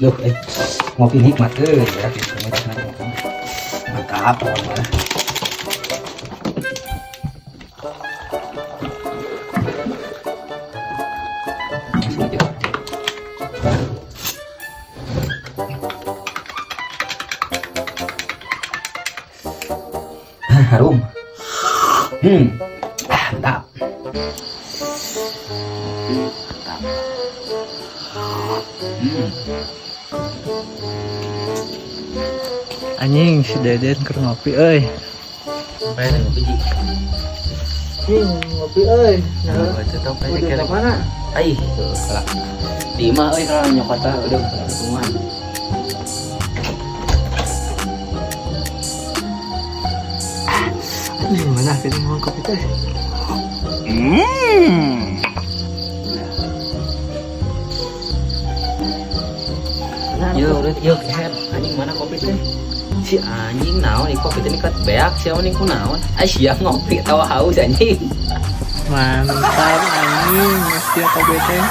Duh, ngopi nikmat euy ya gitu. Mantap pokoknya. Langsung aja. Ah, harum. Ah, mantap. Mantap. Anjing, si Deden keur ngopi euy. Pengen ngopi, Ji. Anjing, ngopi euy. Nah, itu tau kayak Udah kira. ke mana? Ai, tuh, salah. Di imah euy kalau nyokota udah ketungan. Anjing, mana tadi ngomong kopi teh? Mana? Yo, udah, yo, kehed. Anjing, mana kopi teh? Si anjing naon ih kopi teh nikat beak siapa nih, ku naon? Ah, siap ngopi tawa haus, anjing. Mantap anjing, mesti kopi teh.